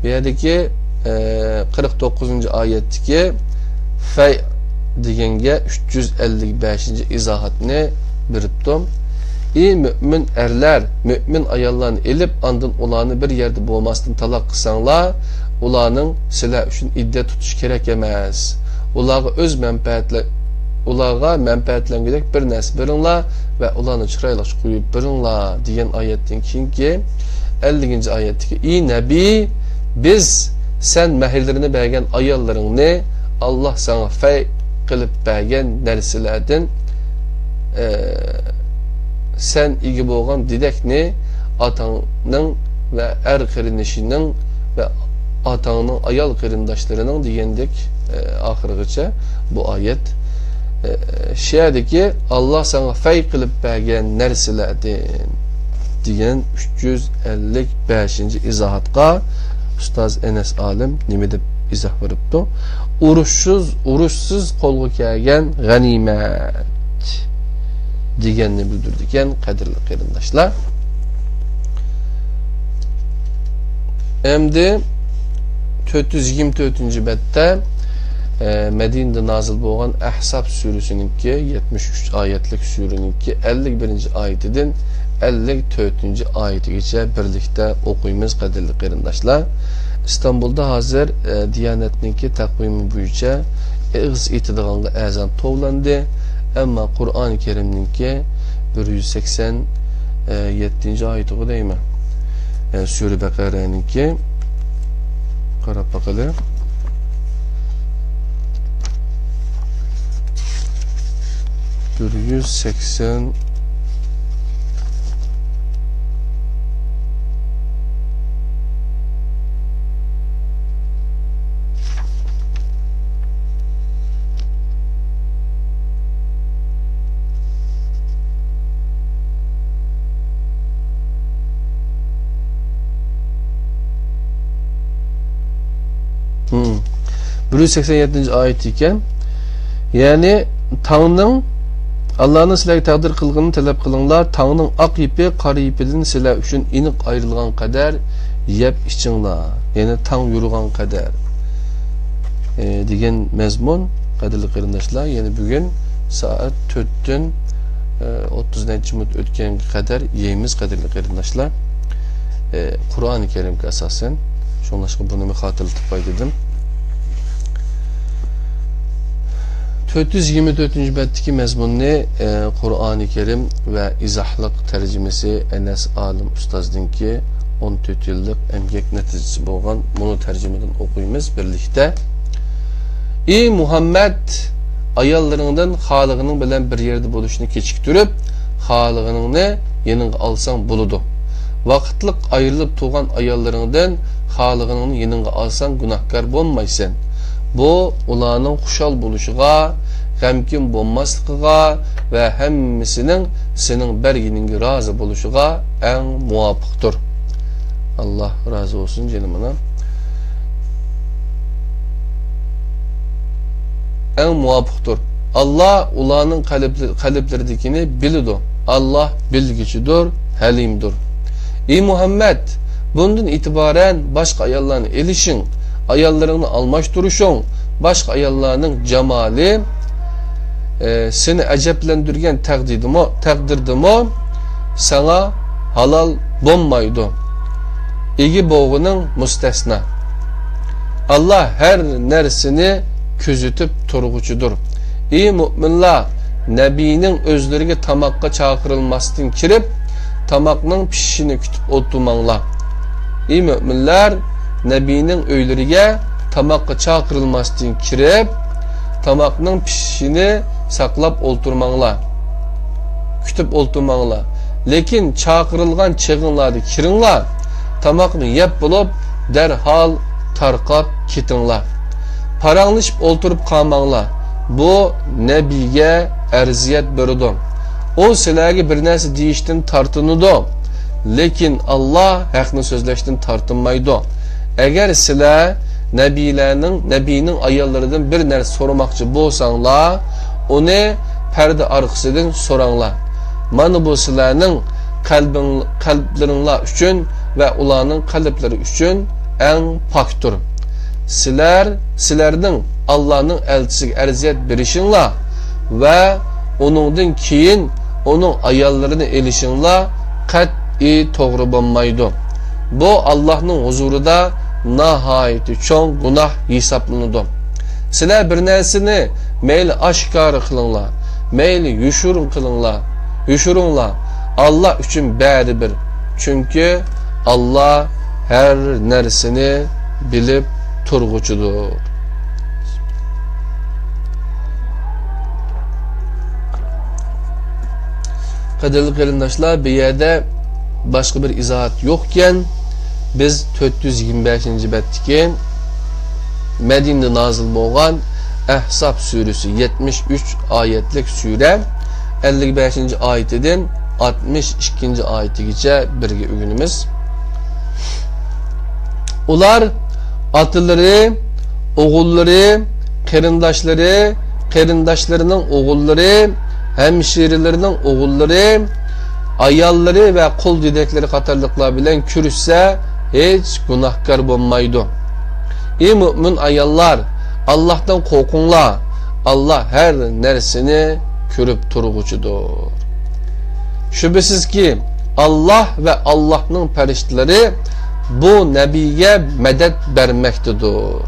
بۇ يەردىكى، ئە، قىرىق توققۇزىنچى ئايەتتىكى فەي دېگەنگە ئۈچ يۈز ئەللىك بەشىنچى ئىزاھاتنى بېرىپتۇ. ئى مۆمىن ئەرلەر، مۆمىن ئاياللارنى ئېلىپ، ئاندىن ئۇلارنى بىر يەردە بولماستىن تالاق قىلساڭلار، ئۇلارنىڭ سىلەر ئۈچۈن ئىددەت تۇتۇشى كېرەك ئەمەس. ئۇلارغا ئۆز مەنپەئەتلە-، ئۇلارغا مەنپەئەتلەنگۈدەك بىر نەرسە بېرىڭلار ۋە ئۇلارنى چىرايلىقچە قويۇپ بېرىڭلار» دېگەن ئايەتتىن كېيىنكى ئەللىكىنچى ئايەتتىكى: «ئى نەبىي، بىز سەن مەھىرلىرىنى بەرگەن ئاياللىرىڭنى ئاللاھ ساڭا فەي قىلىپ بەرگەن نەرسىلەردىن، ئە، سەن ئىگە بولغان دېدەكنى ئاتاڭنىڭ ۋە ئەر قېرىندىشىنىڭ ۋە ئاتاڭنىڭ ئايال قېرىنداشلىرىنىڭ» دېگەندەك، ئە، ئاخىرىغىچە بۇ ئايەت، ئە، شۇ يەردىكى «ئاللاھ ساڭا فەي قىلىپ بەرگەن نەرسىلەردىن» دېگەن ئۈچ يۈز ئەللىك بەشىنچى ئىزاھاتقا ئۇستاز ئەنەس ئالىم نېمە دەپ ئىزاھ بېرىپتۇ؟ «ئۇرۇشسىز، ئۇرۇشسىز قولغا كەلگەن غەنىيمەت» دېگەننى بىلدۈرىدىكەن، قەدىرلىك قېرىنداشلار. ئەمدى تۆت يۈز يىگىرمە تۆتىنچى بەتتە، ئە، مەدىنىدە نازىل بولغان ئەھزاب سۈرىسىنىڭكى يەتمىش ئۈچ ئايەتلىك سۈرىنىڭكى ئەللىك بىرىنچى ئايىتىدىن ئەللىك تۆتىنچى ئايىتىگىچە بىرلىكتە ئوقۇيمىز، قەدىرلىك قېرىنداشلار. ئىستانبۇلدا ھازىر، ئە، دىيانەتنىڭكى تەقۋىمى بويىچە ئېغىز ئېيتىدىغانغا ئەزان توۋلاندى. ئەمما قۇرئانى كەرىمنىڭكى بىر يۈز سەكسەن يەتتىنچى ئايىتىغۇ دەيمەن. ئە، سۈرە بەقەرەنىڭكى. قاراپ باقىلى. بىر يۈز سەكسەن. ھىم. بىر يۈز سەكسەن يەتتىنچى ئايەت ئىكەن. يەنى تاڭنىڭ، ئاللانىڭ سىلەرگە تەقدىر قىلغىنىنى تەلەپ قىلىڭلار، تاڭنىڭ ئاق يىپى قارا يىپىدىن سىلەر ئۈچۈن ئېنىق ئايرىلغان قەدەر يەپ ئىچىڭلار. يەنى تاڭ يورۇغان قەدەر، ئى، دېگەن مەزمۇن، قەدىرلىك قېرىنداشلار. يەنى بۈگۈن سائەت تۆتتىن، ئى، ئوتتۇز نەچچە مىنۇت ئۆتكەنگە قەدەر يەيمىز، قەدىرلىك قېرىنداشلار. ئى، قۇرئانى كەرىمگە ئاساسەن. شۇڭلاشقا بۇنىمۇ خاتىرىلىتىپ قوياي دېدىم. تۆت يۈز يىگىرمە تۆتىنچى بەتتىكى مەزمۇننى، ئى، قۇرئانى كەرىم ۋە ئىزاھلىق تەرجىمىسى ئەنەس ئالىم ئۇستازنىڭكى ئون تۆت يىللىق ئەمگەك نەتىجىسى بولغان مۇنۇ تەرجىمىدىن ئوقۇيمىز بىرلىكتە. ئى مۇھەممەد، ئاياللىرىڭدىن خالىغىنىڭ بىلەن بىر يەردە بولۇشنى كېچىكتۈرۈپ، خالىغىنىڭنى يېنىڭغا ئالساڭ بولىدۇ. ۋاقىتلىق ئايرىلىپ تۇرغان ئاياللىرىڭدىن خالىغىنىڭنى يېنىڭغا ئالساڭ گۇناھكار بولمايسەن. بۇ ئۇلارنىڭ خۇشال بولۇشىغا، غەمكىن بولماسلىقىغا ۋە ھەممىسىنىڭ سېنىڭ بەرگىنىڭگە رازى بولۇشىغا ئەڭ مۇۋاپىقتۇر. ئاللا رازى بولسۇن، جېنىم ئانام. ئەڭ مۇۋاپىقتۇر. ئاللا ئۇلارنىڭ قەلبلە-، قەلبلىرىدىكىنى بىلىدۇ. ئاللا بىلگۈچىدۇر، ھەلىمدۇر. ئى مۇھەممەد، بۇندىن ئېتىبارەن باشقا ئاياللارنى ئېلىشىڭ، ئاياللىرىڭنى ئالماشتۇرۇشۇڭ، باشقا ئاياللارنىڭ جامالى، ئى، سېنى ئەجەبلەندۈرگەن تەقدىردىمۇ، تەقدىردىمۇ ساڭا ھالال بولمايدۇ. ئىگە بولغىنىڭ مۇستەسنا. ئاللا ھەر نەرسىنى كۆزىتىپ تۇرغۇچىدۇر. ئى مۆمىنلار، نەبىينىڭ ئۆزلىرىگە تاماققا چاقىرىلماستىن كىرىپ، تاماقنىڭ پىشىشىنى كۈتۈپ ئولتۇرماڭلار. ئى مۆمىنلەر، نەبىينىڭ ئۆيلىرىگە تاماققا چاقىرىلماستىن كىرىپ، تاماقنىڭ پىشىشىنى ساقلاپ ئولتۇرماڭلار. كۈتۈپ ئولتۇرماڭلار. لېكىن چاقىرىلغان چېغىڭلاردا كىرىڭلار. تاماقنى يەپ بولۇپ، دەرھال تارقاپ كېتىڭلار. پاراڭلىشىپ ئولتۇرۇپ قالماڭلار. بۇ نەبىيگە ئەزىيەت بېرىدۇ. ئۇ سىلەرگە بىر نەرسە دېيىشتىن تارتىنىدۇ. لېكىن ئاللا ھەقنى سۆزلەشتىن تارتىنمايدۇ. ئەگەر سىلەر نەبىيلەرنىڭ، نەبىينىڭ ئاياللىرىدىن بىر نەرسە سورىماقچى بولساڭلار، ئۇنى پەردە ئارقىسىدىن سوراڭلار. مانا بۇ سىلەرنىڭ قەلبىڭ-، قەلبلىرىڭلار ئۈچۈن ۋە ئۇلارنىڭ قەلبلىرى ئۈچۈن ئەڭ پاكتۇر. سىلەر، سىلەرنىڭ ئاللانىڭ ئەلچىسىگە ئەزىيەت بېرىشىڭلار ۋە ئۇنىڭدىن كېيىن ئۇنىڭ ئاياللىرىنى ئېلىشىڭلار قەتئىي توغرا بولمايدۇ. بۇ ئاللاھنىڭ ھۇزۇرىدا ناھايىتى چوڭ گۇناھ ھېسابلىنىدۇ. سىلەر بىر نەرسىنى مەيلى ئاشكارا قىلىڭلار، مەيلى يوشۇرۇن قىلىڭلار، يوشۇرۇڭلار، ئاللا ئۈچۈن بەرىبىر. چۈنكى ئاللا ھەر نەرسىنى بىلىپ تۇرغۇچىدۇر. قەدىرلىك قېرىنداشلار، بۇ يەردە باشقا بىر ئىزاھات يوقكەن، بىز تۆت يۈز يىگىرمە بەشىنچى بەتتىكى مەدىنىدە نازىل بولغان ئەھزاب سۈرىسى، يەتمىش ئۈچ ئايەتلىك سۈرە، ئەللىك بەشىنچى ئايىتىدىن ئاتمىش ئىككىنچى ئايىتىگىچە بىرگە ئۆگىنىمىز. ئۇلار ئاتىلىرى، ئوغۇللىرى، قېرىنداشلىرى، قېرىنداشلىرىنىڭ ئوغۇللىرى، ھەمشىرىلىرىنىڭ ئوغۇللىرى، ئاياللىرى ۋە قۇل دېدەكلىرى قاتارلىقلار بىلەن كۆرۈشسە، ھېچ گۇناھكار بولمايدۇ. ئى مۆمىن ئاياللار، ئاللاھتىن قورقۇڭلار، ئاللاھ ھەر نەرسىنى كۆرۈپ تۇرغۇچىدۇر. شۈبھىسىزكى، ئاللاھ ۋە ئاللاھنىڭ پەرىشتىلىرى بۇ نەبىيگە مەدەت بەرمەكتىدۇر.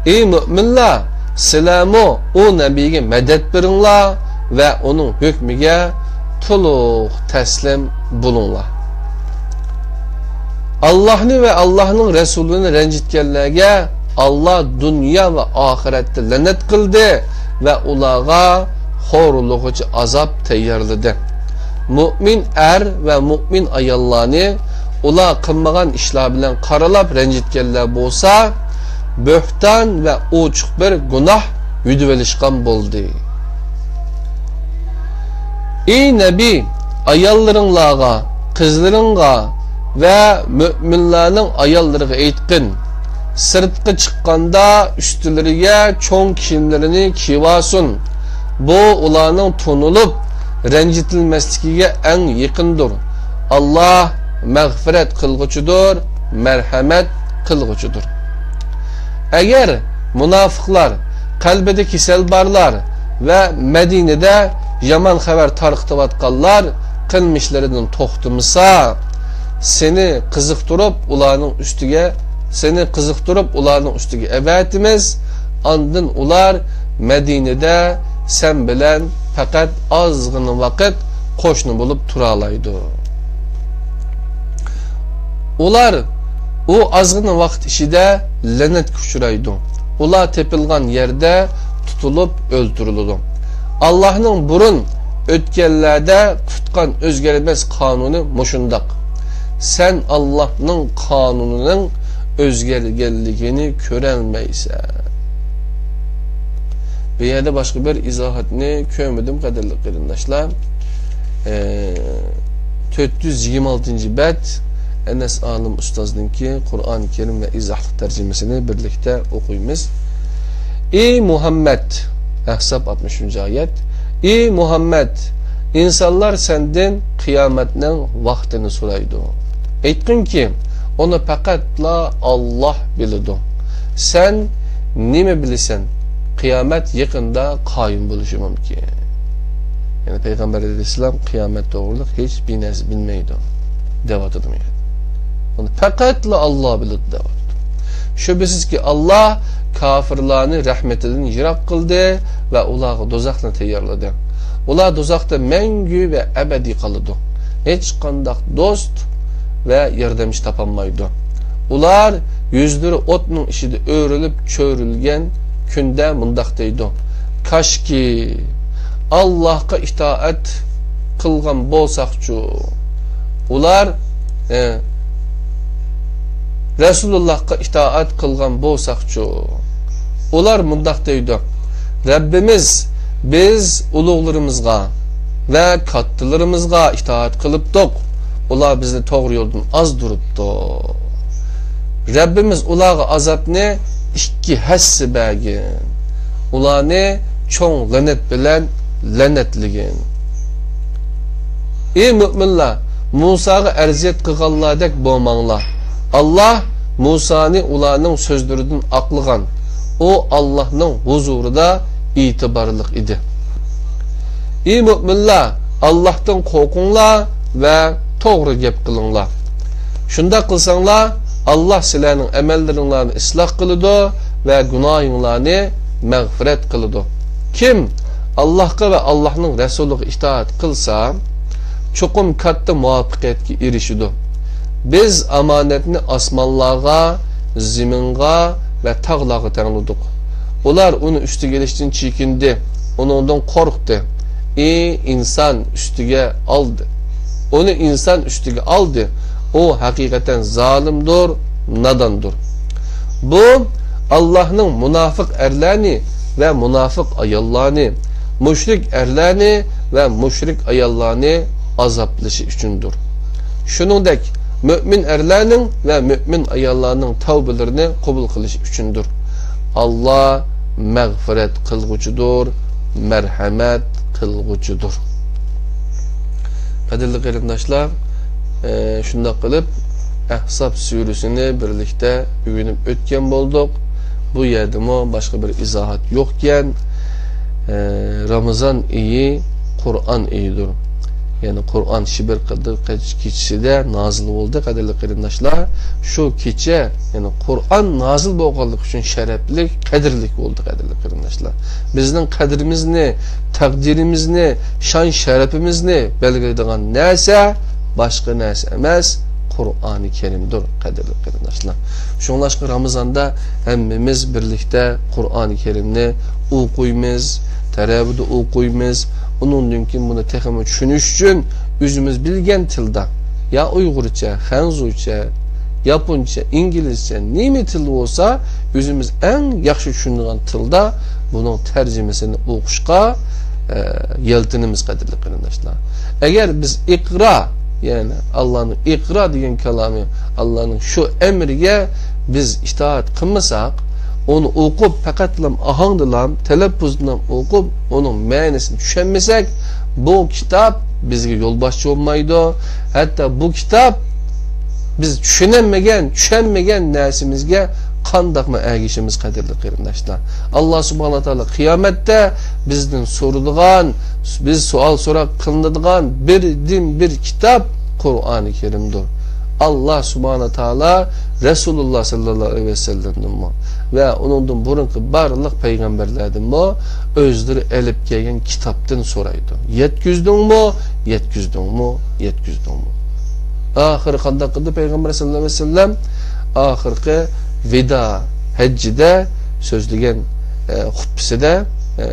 ئى مۆمىنلار، سىلەرمۇ ئۇ نەبىيگە مەدەت بېرىڭلار ۋە ئۇنىڭ ھۆكمىگە تولۇق تەسلىم بولۇڭلار. ئاللاھنى ۋە ئاللاھنىڭ رەسۇلىنى رەنجىتكەنلەرگە ئاللاھ دۇنيا ۋە ئاخىرەتتە لەنەت قىلدى ۋە ئۇلارغا خورلىغۇچى ئازاب تەييارلىدى. مۆمىن ئەر ۋە مۆمىن ئاياللارنى ئۇلار قىلمىغان ئىشلار بىلەن قارىلاپ رەنجىتكەنلەر بولسا، بۆھتان ۋە ئوچۇق بىر گۇناھ يۈدۈۋېلىشقان بولدى. ئى نەبى، ئاياللىرىڭلارغا، قىزلىرىڭغا ۋە مۆمىنلارنىڭ ئاياللىرىغا ئېيتقىن، سىرتقا چىققاندا ئۈستىلىرىگە چوڭ كىيىملىرىنى كىيىۋالسۇن. بۇ ئۇلارنىڭ تونۇلۇپ رەنجىتىلمەسلىكىگە ئەڭ يېقىندۇر. ئاللاھ مەغپىرەت قىلغۇچىدۇر، مەرھەمەت قىلغۇچىدۇر. ئەگەر مۇناپىقلار، قەلبىدە كېسەل بارلار ۋە مەدىنىدە يامان خەۋەر تارقىتىۋاتقانلار قىلمىشلىرىدىن توختىمىسا، سېنى قىزىقتۇرۇپ ئۇلارنىڭ ئۈستىگە، سېنى قىزىقتۇرۇپ ئۇلارنىڭ ئۈستىگە ئەۋەتىمىز. ئاندىن ئۇلار مەدىنىدە سەن بىلەن پەقەت ئازغىنە ۋاقىت قوشنا بولۇپ تۇرالايدۇ. ئۇلار ئۇ ئازغىنە ۋاقىت ئىچىدە لەنەتكە ئۇچرايدۇ. ئۇلار تېپىلغان يەردە تۇتۇلۇپ ئۆلتۈرۈلىدۇ. ئاللاھنىڭ بۇرۇن ئۆتكەنلەردە تۇتقان ئۆزگەرمەس قانۇنى مۇشۇنداق. سەن ئاللاھنىڭ قانۇنىنىڭ ئۆزگەرگەنلىكىنى كۆرەلمەيسەن. بۇ يەردە باشقا بىر ئىزاھاتنى كۆرمىدىم، قەدىرلىك قېرىنداشلار. ئە، تۆت يۈز يىگىرمە ئالتىنچى بەت، ئەنەس ئالىم ئۇستازنىڭكى قۇرئان كەرىم ۋە ئىزاھلىق تەرجىمىسىنى بىرلىكتە ئوقۇيمىز. ئى مۇھەممەد، ئەھزاب ئاتمىشىنچى ئايەت. ئى مۇھەممەد، ئىنسانلار سەندىن قىيامەتنىڭ ۋاقتىنى سورايدۇ. ئېيتقىنكى، ئۇنى پەقەتلا ئاللاھ بىلىدۇ. سەن نېمە بىلىسەن؟ قىيامەت يېقىندا قايىم بولۇشى مۇمكىن. يەنى پەيغەمبەر ئەلەيھىسسالام قىيامەت توغرۇلۇق ھېچ بىر نەرسە بىلمەيدۇ، دەۋاتىدۇ. بۇنى پەقەتلا ئاللاھ بىلىدۇ، دەۋاتىدۇ. شۈبھىسىزكى، ئاللاھ كاپىرلارنى رەھمىتىدىن يىراق قىلدى ۋە ئۇلارغا دوزاخنى تەييارلىدى. ئۇلار دوزاختا مەڭگۈ ۋە ئەبەدىي قالىدۇ. ھېچقانداق دوست ۋە ياردەمچى تاپالمايدۇ. ئۇلار يۈزلىرى ئوتنىڭ ئىچىدە ئۆرۈلۈپ چۆرۈلگەن كۈندە مۇنداق دەيدۇ: كاشكى، ئاللاھقا ئىتائەت قىلغان بولساقچۇ. ئۇلار، ئە، رەسۇلۇللاھقا ئىتائەت قىلغان بولساقچۇ. ئۇلار مۇنداق دەيدۇ: رەببىمىز، بىز ئۇلۇغلىرىمىزغا ۋە كاتتىلىرىمىزغا ئىتائەت قىلىپتۇق. ئۇلار بىزنى توغرا يولدىن ئازدۇرۇپتۇ. رەببىمىز ئۇلارغا ئازابنى ئىككى ھەسسە بەرگىن. ئۇلارنى چوڭ لەنەت بىلەن لەنەتلىگىن. ئى مۆمىنلار، مۇساغا ئەزىيەت قىلغانلاردەك بولماڭلار. ئاللاھ مۇسانى ئۇلارنىڭ سۆزلىرىدىن ئاقلىغان. ئۇ ئاللاھنىڭ ھۇزۇرىدا ئېتىبارلىق ئىدى. ئى مۆمىنلار، ئاللاھتىن قورقۇڭلار ۋە توغرا گەپ قىلىڭلار. شۇنداق قىلساڭلار، ئاللاھ سىلەرنىڭ ئەمەللىرىڭلارنى ئىسلاھ قىلىدۇ ۋە گۇناھىڭلارنى مەغپىرەت قىلىدۇ. كىم ئاللاھقا ۋە ئاللاھنىڭ رەسۇلىغا ئىتائەت قىلسا، چوقۇم كاتتا مۇۋەپپەقىيەتكە ئېرىشىدۇ. بىز ئامانەتنى ئاسمانلارغا، زېمىنغا ۋە تاغلارغا تەڭلىدۇق. ئۇلار ئۇنى ئۈستىگە ئېلىشتىن چېكىندى، ئۇنىڭدىن قورقتى. ئى ئىنسان ئۈستىگە ئالدى. ئۇنى ئىنسان ئۈستىگە ئالدى. ئۇ ھەقىقەتەن زالىمدۇر، ناداندۇر. بۇ ئاللاھنىڭ مۇناپىق ئەرلەرنى ۋە مۇناپىق ئاياللارنى، مۇشرىك ئەرلەرنى ۋە مۇشرىك ئاياللارنى ئازابلىشى ئۈچۈندۇر. شۇنىڭدەك مۆمىن ئەرلەرنىڭ ۋە مۆمىن ئاياللارنىڭ تەۋبىلىرىنى قوبۇل قىلىش ئۈچۈندۇر. ئاللا مەغپىرەت قىلغۇچىدۇر، مەرھەمەت قىلغۇچىدۇر. قەدىرلىك قېرىنداشلار، ئە، شۇنداق قىلىپ ئەھزاب سۈرىسىنى بىرلىكتە ئۆگىنىپ ئۆتكەن بولدۇق. بۇ يەردىمۇ باشقا بىر ئىزاھات يوقكەن. ئە، رامىزان ئېيى قۇرئان ئېيىدۇر. يەنى قۇرئان شىبىر قەدىر كېچىسىدە نازىل بولدى، قەدىرلىك قېرىنداشلار. شۇ كېچە، يەنى قۇرئان نازىل بولغانلىقى ئۈچۈن شەرەپلىك، قەدىرلىك بولدى، قەدىرلىك قېرىنداشلار. بىزنىڭ قەدرىمىزنى، تەقدىرىمىزنى، شان-شەرىپىمىزنى بەلگىلەيدىغان نەرسە باشقا نەرسە ئەمەس، قۇرئانى كەرىمدۇر، قەدىرلىك قېرىنداشلار. شۇڭلاشقا رامىزاندا ھەممىمىز بىرلىكتە قۇرئانى كەرىمنى ئوقۇيمىز، تەرەۋىدە ئوقۇيمىز. ئۇنىڭدىن كېيىن بۇنى تېخىمۇ چۈشىنىش ئۈچۈن ئۆزىمىز بىلگەن تىلدا، يا ئۇيغۇرچە، خەنزۇچە، ياپونچە، ئىنگلىزچە، نېمە تىل بولسا، ئۆزىمىز ئەڭ ياخشى چۈشىنىدىغان تىلدا بۇنىڭ تەرجىمىسىنى ئوقۇشقا، ئە، يەلتىنىمىز، قەدىرلىك قېرىنداشلار. ئەگەر بىز ئىقرا، يەنى ئاللانىڭ ئىقرا دېگەن كالامى، ئاللانىڭ شۇ ئەمرىگە بىز ئىتائەت قىلمىساق، ئۇنى ئوقۇپ، پەقەتلا ئاھاڭدىلا، تەلەپپۇزدىلا ئوقۇپ، ئۇنىڭ مەنىسىنى چۈشەنمىسەك، بۇ كىتاب بىزگە يولباشچى بولمايدۇ. ھەتتا بۇ كىتاب بىز چۈشىنەلمىگەن، چۈشەنمىگەن نەرسىمىزگە قانداقمۇ ئەگىشىمىز، قەدىرلىك قېرىنداشلار؟ ئاللا سۇبھانەھۇ ۋە تائالا قىيامەتتە بىزدىن سورىدىغان، بىز سوئال سوراق قىلىنىدىغان بىردىنبىر كىتاب قۇرئانى كەرىمدۇر. ئاللا سۇبھانەھۇ ۋە تائالا رەسۇلۇللا ساللاللاھۇ ئەلەيھى ۋەسەللەمدىنمۇ ۋە ئۇنىڭدىن بۇرۇنقى بارلىق پەيغەمبەرلەردىنمۇ ئۆزلىرى ئېلىپ كەلگەن كىتابتىن سورايدۇ. يەتكۈزدۈڭمۇ؟ يەتكۈزدۈڭمۇ؟ يەتكۈزدۈڭمۇ؟ ئاخىرى قانداق قىلدى پەيغەمبەر ساللاللاھۇ ئەلەيھى ۋەسەللەم؟ ئاخىرقى ۋىدا ھەججىدە سۆزلىگەن، ئە، خۇتبىسىدە، ئە،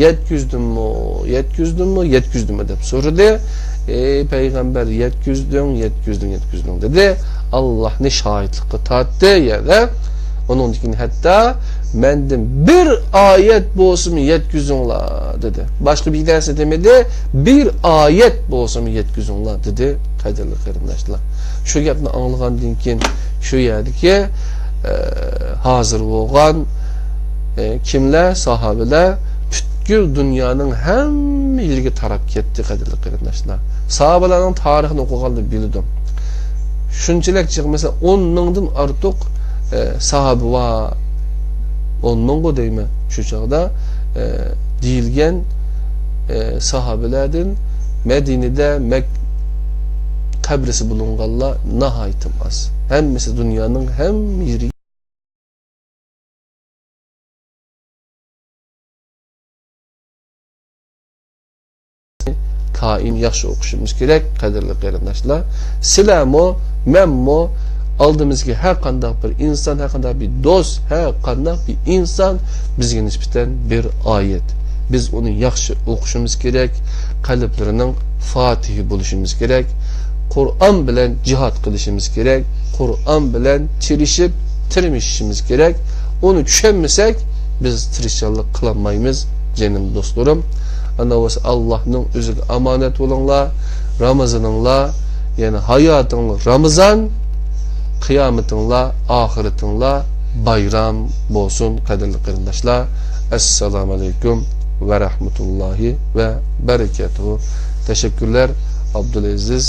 يەتكۈزدۈممۇ؟ يەتكۈزدۈممۇ؟ يەتكۈزدۈممۇ؟ دەپ سورىدى. ئەي پەيغەمبەر، يەتكۈزدۈڭ، يەتكۈزدۈڭ، يەتكۈزدۈڭ، دېدى. ئاللاھنى شاھىتلىققا تارتتى يەنە. ئۇنىڭدىن كېيىن ھەتتا مەندىن بىر ئايەت بولسىمۇ يەتكۈزۈڭلار، دېدى. باشقا بىر نەرسە دېمىدى، بىر ئايەت بولسىمۇ يەتكۈزۈڭلار، دېدى، قەدىرلىك قېرىنداشلار. شۇ گەپنى ئاڭلىغاندىن كېيىن شۇ يەردىكى، ئە، ھازىر بولغان، ئە، كىملەر؟ ساھابىلەر پۈتكۈل دۇنيانىڭ ھەممە يېرىگە تاراپ كەتتى، قەدىرلىك قېرىنداشلار. ساھابىلەرنىڭ تارىخىنى ئوقۇغاندا بىلىدۇ. شۇنچىلىك جىق، مەسىلەن، ئون مىڭدىن ئارتۇق، ئە، ساھابە بار. ئون مىڭغۇ دەيمەن شۇ چاغدا، ئە، دېيىلگەن، ئە، ساھابىلەردىن مەدىنىدە مەك-، قەبرىسى بۇلۇنغانلار ناھايىتى ئاز. ھەممىسى دۇنيانىڭ ھەممە يېرى. تائىم ياخشى ئوقۇشىمىز كېرەك، قەدىرلىك قېرىنداشلار. سىلەرمۇ، مەنمۇ، ئالدىمىزدىكى ھەر قانداق بىر ئىنسان، ھەر قانداق بىر دوست، ھەر قانداق بىر ئىنسان بىزگە نىسبەتەن بىر ئايەت. بىز ئۇنى ياخشى ئوقۇشىمىز كېرەك، قەلبلىرىنىڭ فاتىھى بولۇشىمىز كېرەك. قۇرئان بىلەن جىھاد قىلىشىمىز كېرەك. قۇرئان بىلەن تىرىشىپ، تىرمىشىشىمىز كېرەك. ئۇنى چۈشەنمىسەك، بىز تىرىشچانلىق قىلالمايمىز، جېنىم دوستلىرىم. ئانداق بولسا، ئاللاھنىڭ ئۆزىگە ئامانەت بولۇڭلار. رامىزانىڭلار، يەنى ھاياتىڭلار رامىزان، قىيامىتىڭلار، ئاخىرىتىڭلار بايرام بولسۇن، قەدىرلىك قېرىنداشلار. ئەسسالامۇ ئەلەيكۇم ۋە رەھمەتۇللاھى ۋە بەرىكاتۇھۇ. تەشەككۈرلەر، ئابدۇلئەزىز.